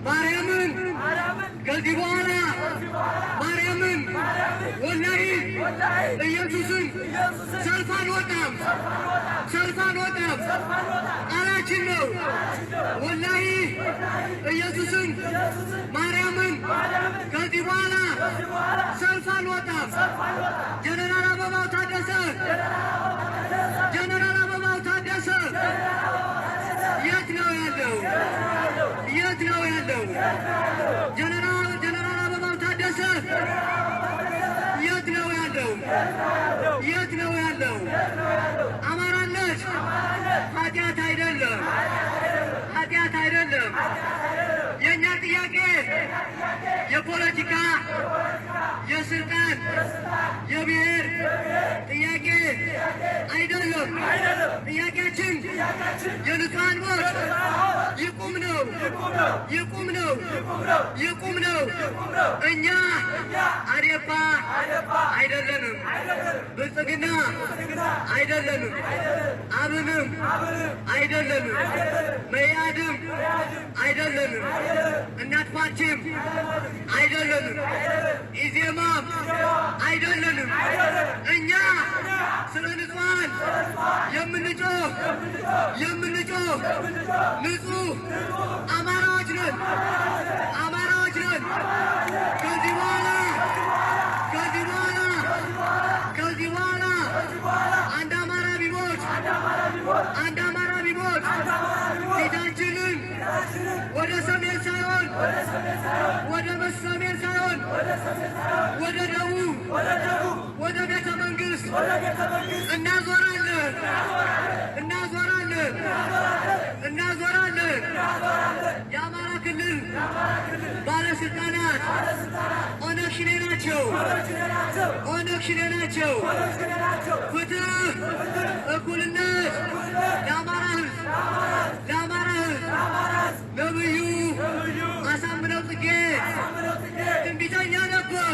ማርያምን ከዚህ በኋላ ማርያምን ወላሂ ኢየሱስን ሰልፍ አንወጣም፣ ሰልፍ አንወጣም። ቃላችን ነው። ወላሂ ኢየሱስን ማርያምን ከዚህ በኋላ ሰልፍ አንወጣም። ጀነራል አበባው ታደሰ፣ ጀነራል አበባው ታደሰ የት ነው ያለው? የት ነው ያለው? ጀነራል አበባው ታደሰ የት ነው ያለው? የት ነው ያለው? አማራነት ኃጢአት አይደለም፣ ኃጢአት አይደለም። የእኛ ጥያቄ የፖለቲካ፣ የስልጣን፣ የብሔር ጥያቄ አይደለም። ጥያቄያችን የንጹሐን ሞት ይቁም ነው፣ ይቁም ነው፣ ይቁም ነው። እኛ አዴፓ አይደለንም፣ ብልጽግና አይደለንም፣ አብንም አይደለንም፣ መኢአድም አይደለንም፣ እናት ፓርቲም አይደለንም፣ ኢዜማም አይደለንም። እኛ ስለ ንጹሐን የምንጮህ ንጹህ አማራዎች ነን፣ አማራዎች ነን። ከዚህ በኋላ አንድ አማራ ቢሞት፣ አንድ አማራ ቢሞት ፊታችንን ወደ ሰሜን ሳይሆን፣ ወደ ሰሜን ሳይሆን ወደ ደቡብ፣ ወደ ቤተ መንግስት እናዞራለን፣ እናዞራለን፣ እናዞራለን። የአማራ ክልል ባለስልጣናት ኦነግ ሽኔ ናቸው፣ ኦነግ ሽኔ ናቸው። ፍትህ፣ እኩልነት ለአማራ ህዝብ፣ ለአማራ ህዝብ። ነብዩ አሳምነው ጽጌ ትንቢተኛ ነበር።